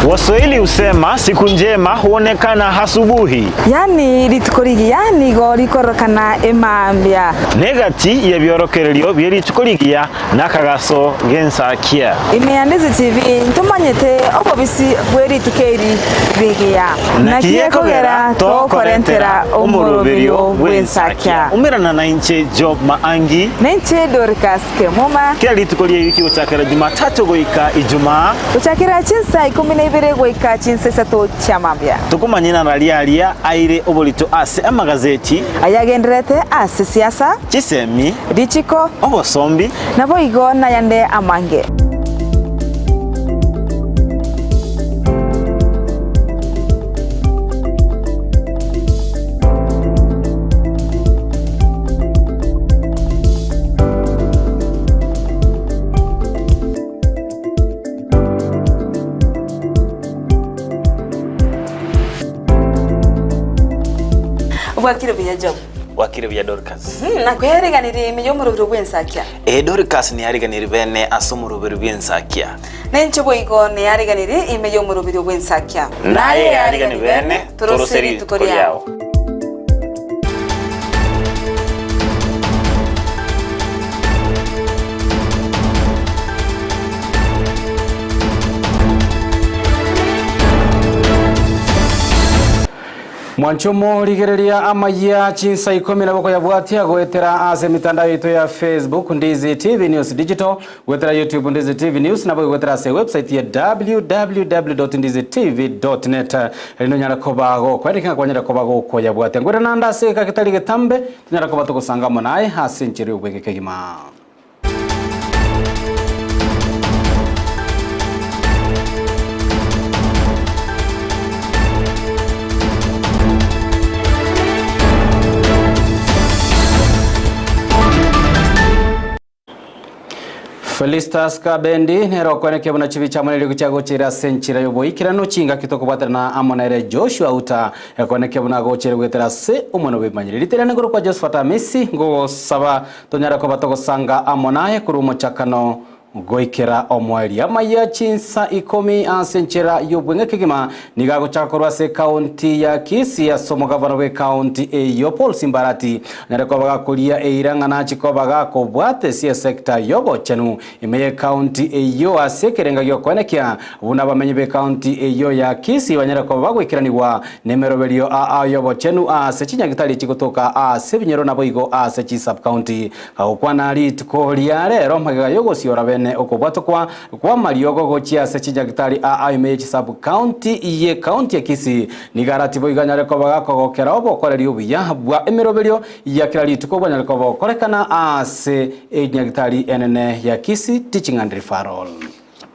Waswahili husema siku njema huonekana asubuhi. Yaani rituko rigiya nigo rikororokana emambia. Negati y'ebiorokererio bie rituko rigiya nakagaso g'ensakia. Ime ya Ndizi TV ntomanyete obobisi bwe rituko eri rigiya. Naki gekogera tokorentera omoroberio bw'ensakia. Umerana nainche Job Maangi. Nainche Dorcas Kemuma. Kera rituko ri'ewiki gochakera Jumatatu goika Ijumaa. Gochakera chinsa ikomi na ibere goika chinsa isato chia mambia. Tokomanya inara aria aire oborito ase amagazeti. Ayagendererete ase siasa. Chisemi. Richiko. Obosombi. Naboigo nayande amange. Bwakire buya Job. Bwakire buya Dorcas. Nakweriganirie ime y'omorobiro bw'ensakia. Ee, Dorcas niyariganirie bene ase omorobiro bw'ensakia. Nainche boigo niyariganirie ime y'omorobiro bw'ensakia. Naye yarigani bene, torose rituko riao. Mwanche omorigereria amayia chinsa ikomi nabo koyabwatia goetera ase emitandao yaito ya Facebook Ndizi TV News Digital, goetera YouTube Ndizi TV News nabo goetera ase ewebsite ya www.ndizitv.net erinde onyare koba gokwereka ng'a kwanyare koba gokoyabwatia. Nkoirana naende ase egeka getari getambe tonyare koba togosanga amo naye ase enchera y'obwege kegima. Felistus Kabendi nere okwenekia buna chibicha amo neriogi chiagocheire ase enchera y'oboikeranu chingaki tokobwaterana amo nere Joshua Uta ekwenekia buna agocheire goetera ase omwana bw'ebimanyire. Riterane igoro kwa Josephat Amisi ngogosaba Tonyare koba togosanga amo naye korwa omochakano goikera omoerio. Amayia chinsa ikomi ase enchera y'obweng'e kegima nigo agochaka korwa ase ekaunti ya Kisii ase omogavana bw'ekaunti eyio Paul Simbarati anyare koba gakoria eira ng'a nachi koba gakobwatesia esecta y'obochenu ime y'ekaunti eyio ase ekerenga gi'okoenekia buna abamenyi b'ekaunti eyio ya Kisii banyare koba bagoikeranigwa Nemeroberio aa y'obochenu ase chinyagitari chigotoka ase ebinyoro naboigo ase chisubcounty. Gagokwana rituko ria rero magega y'ogosiora bene okobwatokwa kw'amariogo gochia ase chinyagitari aa ime ye chisubcounty ye county ya Kisii nigo arati boigo anyare koba gakogokera obokoreri obuya bwa emeroberio ya kera rituko bwanyare koba gokorekana ase enyagitari enene ya Kisii Teaching and Referral.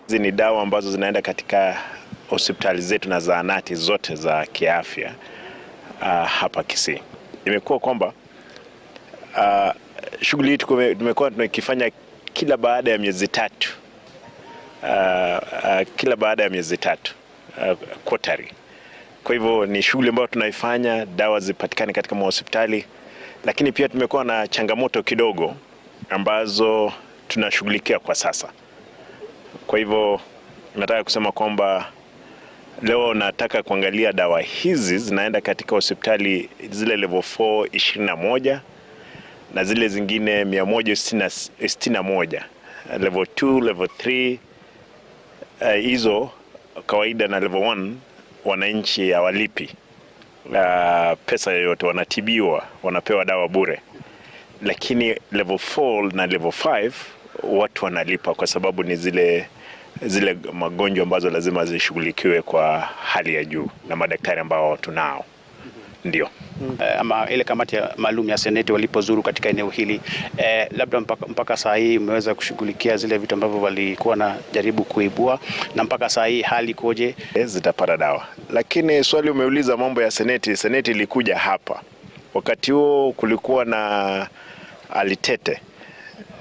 Hizi ni dawa ambazo zinaenda katika hospitali zetu na zahanati zote za kiafya uh, hapa Kisii. Imekuwa kwamba uh, shughuli hii tumekuwa tunakifanya kila baada ya miezi tatu uh, uh, kila baada ya miezi tatu uh, quarterly. Kwa hivyo ni shughuli ambayo tunaifanya, dawa zipatikane katika mahospitali, lakini pia tumekuwa na changamoto kidogo ambazo tunashughulikia kwa sasa. Kwa hivyo nataka kusema kwamba leo nataka kuangalia dawa hizi zinaenda katika hospitali zile level 4 21 na zile zingine 161 level 2, level 3 hizo uh, kawaida na level 1 wananchi hawalipi uh, pesa yoyote, wanatibiwa, wanapewa dawa bure, lakini level 4 na level 5 watu wanalipa kwa sababu ni zile zile magonjwa ambazo lazima zishughulikiwe kwa hali ya juu na madaktari ambao tunao ndio. Ama ile kamati ya maalum ya seneti walipozuru katika eneo hili eh, labda mpaka, mpaka saa hii umeweza kushughulikia zile vitu ambavyo walikuwa na jaribu kuibua, na mpaka saa hii hali ikoje? Zitapata dawa, lakini swali umeuliza mambo ya seneti. Seneti ilikuja hapa wakati huo kulikuwa na alitete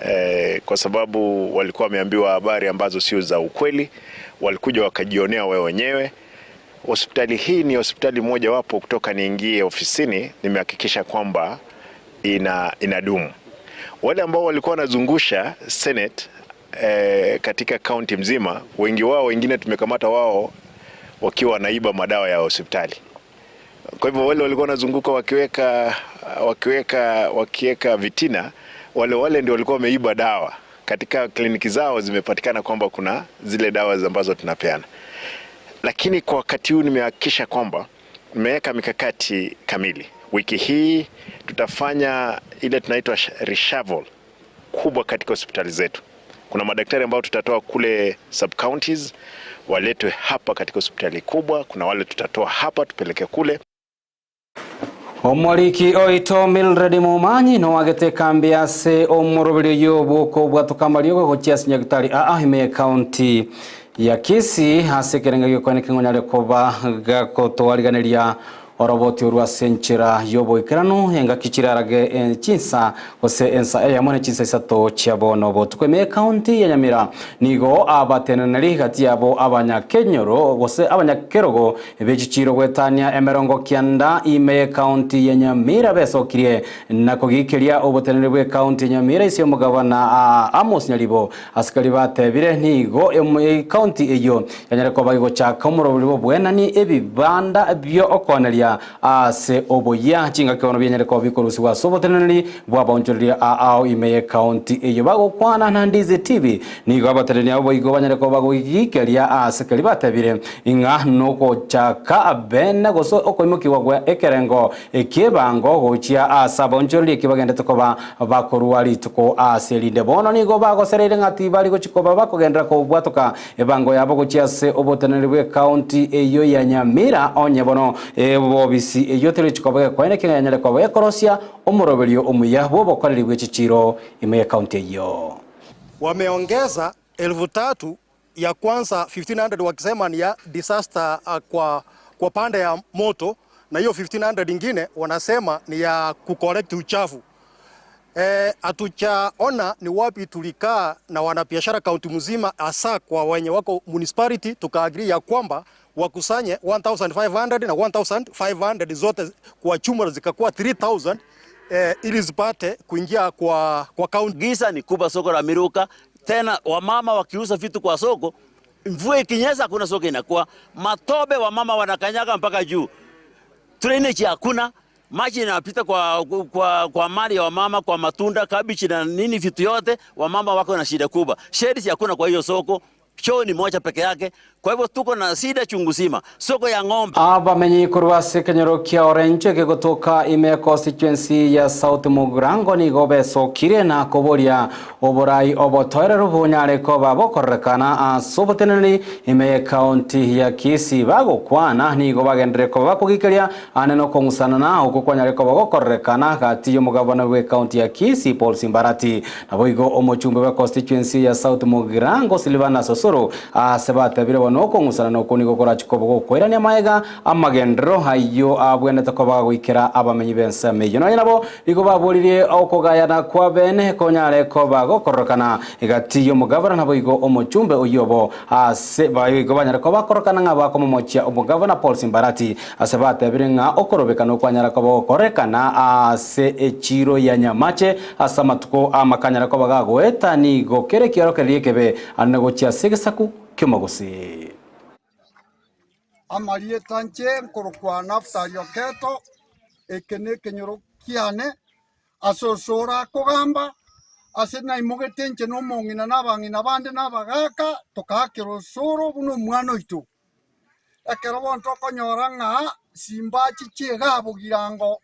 eh, kwa sababu walikuwa wameambiwa habari ambazo sio za ukweli, walikuja wakajionea wao wenyewe. Hospitali hii ni hospitali moja wapo kutoka niingie ofisini nimehakikisha kwamba ina inadumu. Wale ambao walikuwa wanazungusha Senate eh, katika kaunti mzima, wengi wao wengine tumekamata wao wakiwa wanaiba madawa ya hospitali. Kwa hivyo wale walikuwa wanazunguka wakiweka wakiweka wakiweka vitina, wale wale ndio walikuwa wameiba dawa katika kliniki zao, zimepatikana kwamba kuna zile dawa ambazo tunapeana. Lakini kwa wakati huu nimehakikisha kwamba nimeweka mikakati kamili. Wiki hii tutafanya ile tunaitwa reshuffle kubwa katika hospitali zetu. Kuna madaktari ambao tutatoa kule sub counties waletwe hapa katika hospitali kubwa. Kuna wale tutatoa hapa tupeleke kule. Omoriki oito Mildred Momanyi no agete kambi ase omoroberi oyo bwokobwatoka amariogo gochia ase nyagitari aa ime county ya Kisii ase ekerenga giokwane keng'onyare koba gakotwariganeria oroboti orwa ase enchera yoboikeranu engaki chirarage chinsa gose ensa eyemo ne chinsa isato chia bono botuko. Ime county ya Nyamira nigo abateneneri gati yabo abanyakenyoro gose abanyakerogo bechichiro gwetania emerongo kianda ime county ya Nyamira besokirie na kogikeria oboteneneri bwe county ya Nyamira ise omogabana Amos Nyaribo asikari batebire nigo county eyo yanyare koba igochaka omorobori bobwenani ebibanda bio okoneria ase oboya chingaki ono bienyere ko bikorusiwa ase oboteneneri bwabaonchoreria ao ime ye county eyo bagokwana na Ndizi TV nigo abateneneri abo boigo banyare ko bagogikeria ase keri batebire ing'a nogochaka bene gose okoimokiwa gwa ekerengo ekebango gochia ase abaonchoreria eki bagendete koba bakorwa rituko ase rinde bono nigo bagosereire ng'ati bari gochikoba bakogendera kobwatoka ebango yabo gochia ase oboteneneri bwe county eyo ya Nyamira onye bono ebobisi eyo tere chikoba gekoene keng'anyare koba gekorosia omoroberio omuya bwobokoreri bwe chichiro ime ya county eyo. Wameongeza 3,000 ya kwanza 1500 wakisema ni ya disaster kwa pande ya moto, na hiyo 1500 ingine wanasema ni ya kucollect uchafu. Hatujaona ni wapi tulikaa na wanabiashara kaunti mzima, hasa kwa wenye wako municipality, tukaagree ya kwamba wakusanye 1500 na 1500 zote kwa chuma zikakuwa 3000 ili zipate kuingia kwa kaunti. Giza ni kubwa soko la Miruka, tena wamama wakiuza vitu kwa soko, mvua ikinyesha hakuna soko inakuwa matobe, wamama wanakanyaga mpaka juu, drainage hakuna, maji inapita kwa mali ya wamama, kwa matunda, kabichi na nini vitu yote, wamama wako na shida kubwa. Shedi hakuna kwa hiyo soko, choo ni moja peke yake. Kwa hivyo tuko na shida chungu zima. Soko ya ng'ombe. Abamenyi korwa ase ekenyoro kia Orange gegotoka ime constituency ya South Mugirango nigo besokire na koboria oborai obotoereru bonyare koba bokorekana ase oboteneneri ime county ya Kisii bagokwana nigo bagendere koba bakogikeria ane nokong'usana na oko kwanyare koba gokorekana gati y'omogabana bwe county ya Kisii Paul Simbarati naboigo omochumbe bwa constituency ya South Mugirango Silvana Sosoro ase batebire bono okong'usana noko nigo korachikoba gokoirania maega amagendero ayo abwenete koba goikera abamenyi b'ensemo eyo nonya nabo nigo baboririe okogayana kwa bene konyare koba gokorokana egati y'omogabana naboigo omochumbe oyobo ase bayoigo banyare koba bakorokana ng'a bakomomochia omogabana Paul Simbarati ase batebire ng'a okorobekana okwanyara koba gokorekana ase echiro ya Nyamache ase amatuko amakanyara koba gagoeta nigo kere kiorokererie ekebe ane gochia ase egesaku kiomogosi. Amarieta nche nkorokwa Naftali Oketo eke ne ekenyoro kiane ase osoro akogamba ase naimogete nche na omong'ina na abang'ina bande na abagaka tokaakera osoro buna omwana oito. Ekero bono tokonyora ng'a simbachi chiega bogirango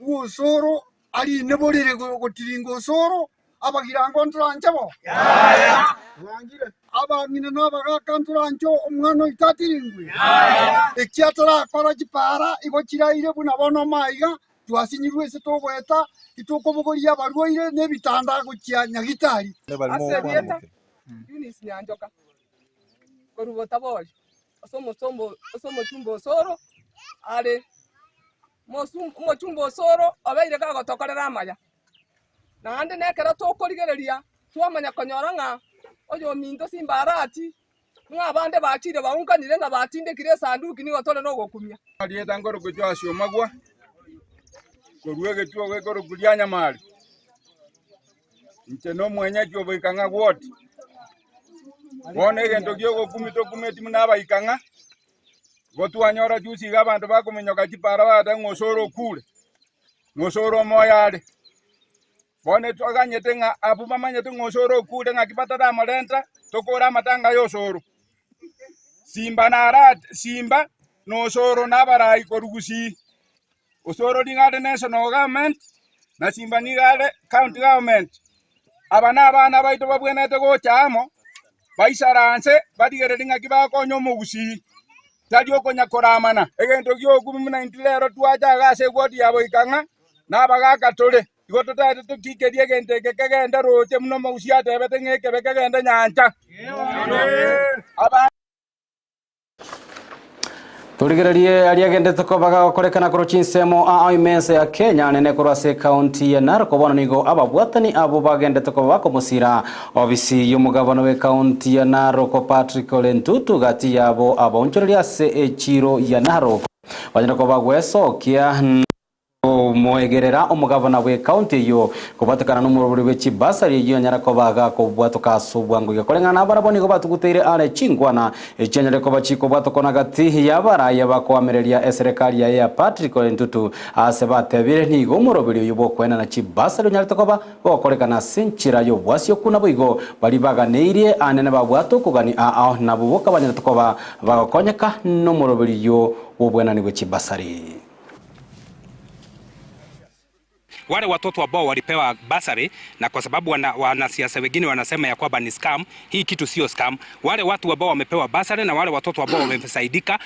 bwa osoro arine borere gotiringa osoro abagirango ntoranche bo abang'ina na abagaka ntoranche omwana oito atiringwe ekia torakora chipara igo chiraire buna bono maiga twasinyirwe ase togoeta itokobogoria abarwaire na ebitanda gochia nyagitari. Ase rieta Eunice Nyanjoka korubo tabori ase omosombo ase omochumba osoro are omochumba osoro obeire kagotokorera amaya naende nekero tokorigereria twamanya konyora ng'a oyo ominto Simbarati ng'a abande bachire baunkanire ng'a batindekire esanduki nigo tore na ogokumia. Rieta nkoroku Joash Omagwa korwa egetuo gekoroku ria Nyamari inche na omwenyeji oboikang'a gwoti bono egento giogokumi tokumeti buna abaikang'a. Igo twanyora juzi iga abanto bakominyoka chipara bagoteba ng'a osoro okure, ng'a osoro omoyo are. Bono etwaganyete ng'a abwo bamanyete ng'a osoro okure ng'aki bataramorenta, tokore amatanga ya osoro. Simba nara Simba na osoro na abarai korwa Gusii. Osoro nigo are national government, na Simba nigo are county government. Aba nabana baito babwenerete gocha amo, baisaranse, barigererie ng'aki bagokonya omogusii, tari okonya koramana. Egento gi'okubi buna intwe rero twacha iga ase egwoti ya boika ng'a nabagaka tore, igo totaete tokikerie egento eke kegende roche buna omogusii atebete ng'a ekebe kegende nyancha. Aba. Torigererie aria agendete koba gagokorekana korwa chinsemo aa ime ense ya Kenya nene korwa ase ekaunti ya Narok bono nigo ababwatani abwo bagendete koba bakomosira ofisi y'omogabana w'ekaunti ya Narok Patrick Ole Ntutu gati yabo abaonchoreria ase echiro ya Narok banyare koba gwesokia Omoegerera omogavana bw'ecounty eyio kobwatekana nomorobori bwe chibasari eyio anyare koba gakobwatoka ase obwango iga. Koreng'ana nabarabwo nigo batuguteire are chinkwana echianyare koba chikobwatokana gati y'abaraya bakoamereria eserekari yaye ya Patrick Ole Ntutu ase batebire nigo omoroberi oyio bw'okoenana chibasari onyarete koba gokorekana ase enchera y'obwasioku naboigo baria baganeirie anene babwate okogania ao nabwo boka banyarete koba bagokonyeka nomoroberi oyio bw'obwenani bwe chibasari. Wale watoto ambao walipewa bursary na kwa sababu wana, wanasiasa wengine wanasema ya kwamba ni scam, hii kitu sio scam. Wale watu ambao wamepewa bursary na wale watoto ambao wamesaidika,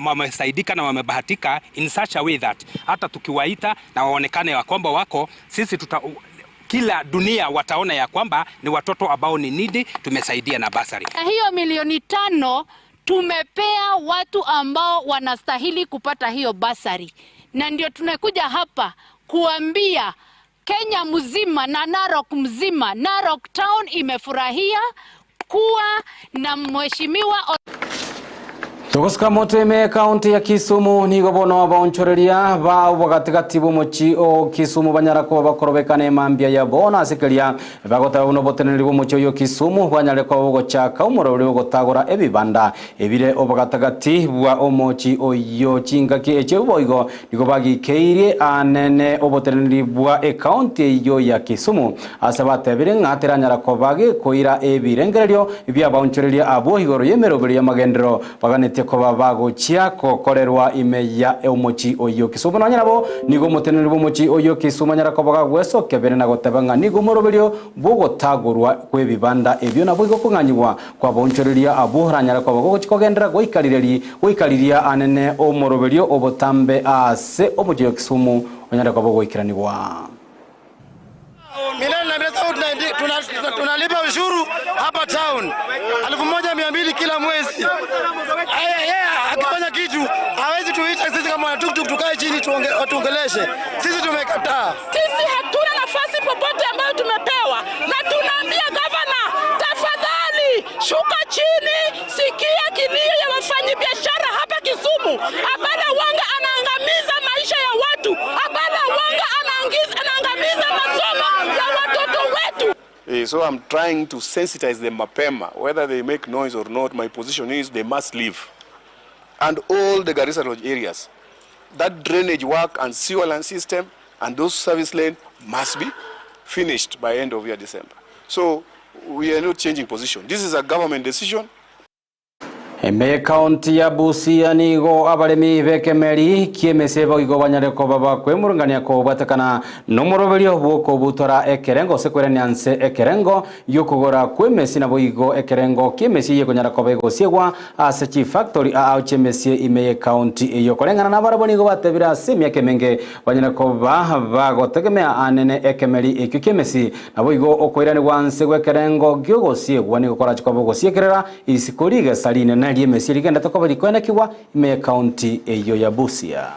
wamesaidika na wamebahatika in such a way that hata tukiwaita na waonekane ya kwamba wako sisi tuta, kila dunia wataona ya kwamba ni watoto ambao ni needy tumesaidia na bursary. Na hiyo milioni tano tumepea watu ambao wanastahili kupata hiyo basari, na ndio tunakuja hapa kuambia Kenya mzima na Narok mzima, Narok town imefurahia kuwa na mheshimiwa Togosika moto ime ekaunti ya Kisumu nigo bono abaonchoreria ba obogatigati bw'omochi o Kisumu banyara koba bakorobekana emambia ya bono ase keria Bagoteba buna oboteneneri bw'omochie oyio Kisumu bwanyare koba bogochaka omoroberi bw'ogotagora ebibanda ebire obogatagati bwa omochie oyio. Chingaki echio boigo nigo bagikeirie aanene oboteneneri bwa ekaunti eyio ya Kisumu ase batebire ng'a teranyara koba gekoira ebirengererio bi'abaonchoreria abwo igoro y'emeroberi y'amagenderero Baganetie koba bagochia gokorerwa ime ya omochie oyio Kisumu. Nonya nabo, nigo omoteneneri bw'omochie oyio Kisumu anyare koba gagwesokia bene na goteba ng'a nigo omoroberio bw'ogotagorwa kw'ebibanda ebio naboigo okong'anyigwa kw'abaonchoreria abwo oranyare koba gogochia kogenderera goikarireria goika riria anene omoroberio obotambe aase omochie oyo Kisumu onyare koba ogoikeranigwa. Tunalipa ushuru hapa town 1200 kila mwezi. Yeye akifanya kitu hawezi tuita sisi kama wana tuktuk tukae chini tuongeleshe. Sisi tumekataa. Sisi hatuna nafasi popote ambayo tumepewa, na tunaambia gavana, tafadhali shuka chini, sikia kilio ya wafanyabiashara hapa Kisumu. Abala Wanga anaangamiza maisha ya watu. Abala Wanga anaangamiza masomo ya watoto wetu. So I'm trying to sensitize them mapema, whether they make noise or not, my position is they must leave. And all the Garissa Lodge areas, that drainage work and sewer line system and those service lane must be finished by end of year December. So we are not changing position. This is a government decision. Ime ekaunti ya Busia nigo abaremi b'ekemeri ki'emese boigo banyare koba bakwemurungania kobwatekana nomoroberio bw'okobutora ekerengo gose kwerania nse ekerengo gi'okogora kw'emesi naboigo ekerengo ki'emesi eye ekonyara koba egosiegwa ase chifactory ao chi'emesie ime y'ekaunti eyio. Koreng'ana nabarabwo nigo batebire ase emiaka emenge banyare koba bagotegemea anene ekemeri ekio ki'emesi Naboigo okoiranigwa nse gw'ekerengo gi'ogosiegwa nigo korache koba ogosiekerera isiko rigesa rinene ri'emesie rigendete koba rikoenekigwa ime y'ekaunti eyio ya Busia.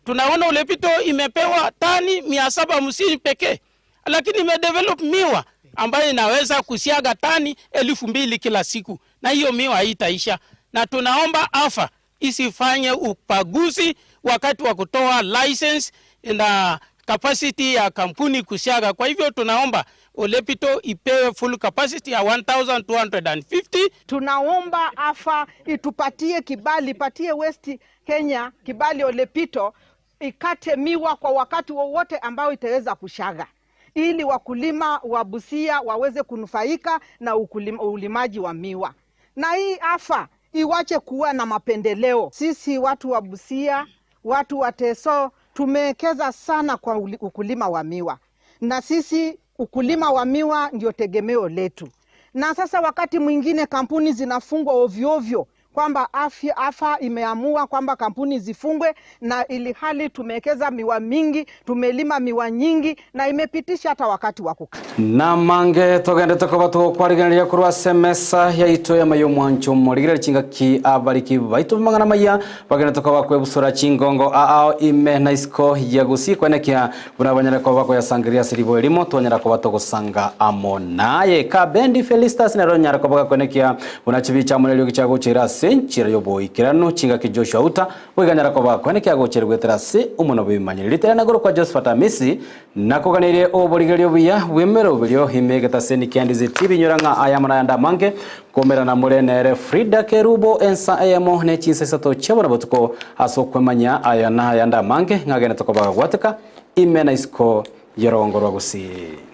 Tunaona Olepito imepewa tani 750 pekee, lakini imedevelop miwa ambayo inaweza kusiaga tani 2000 kila siku, na hiyo miwa haitaisha. Na tunaomba AFA isifanye ubaguzi wakati wa kutoa license na capacity ya kampuni kusiaga. Kwa hivyo tunaomba Olepito ipewe full capacity ya 1250. Tunaomba AFA itupatie kibali, ipatie West Kenya kibali Olepito ikate miwa kwa wakati wowote ambao itaweza kushaga ili wakulima wa Busia waweze kunufaika na ukulima, ulimaji wa miwa. Na hii AFA iwache kuwa na mapendeleo. Sisi watu wa Busia, watu wa Teso tumewekeza sana kwa ukulima wa miwa, na sisi ukulima wa miwa ndio tegemeo letu. Na sasa wakati mwingine kampuni zinafungwa ovyo ovyo kwamba afya AFA imeamua kwamba kampuni zifungwe, na ili hali tumewekeza miwa mingi, tumelima miwa nyingi na imepitisha hata wakati wa kukata. Na mange togendete koba tugokwarigereria korwa ase emesa yaito ya mayo mwancho morigereria chingaki abariki baito mang'ana maya bagendete koba kwebusura chingongo aao ime na isiko ya gusii kwenekia buna banyara koba koyasangeria ase ribo erimo twanyara koba togosanga amo naye kabendi Felistas nero nyara koba gakwenekia buna chibicha amo neriogi chiagochera ase enchera ya oboikeranu chingaki Joshua Uta boiganyara koba kwenekia agochera gwetera ase omono bw'ebimanyereri ritera nagoro kwa Josephat Amisi nakoganeire oborigereria obuya bw'emeroberio ime egetaseni kia Ndizi TV nyora ng'a aya amo nayande amange komerana more nere Frida Kerubo ensa eyemo ne chinsa isato chiabona botuko ase okwemanya aya na ayande amange ng'agene tokobagagwateka ime na isiko y'orongo rwa Gusii.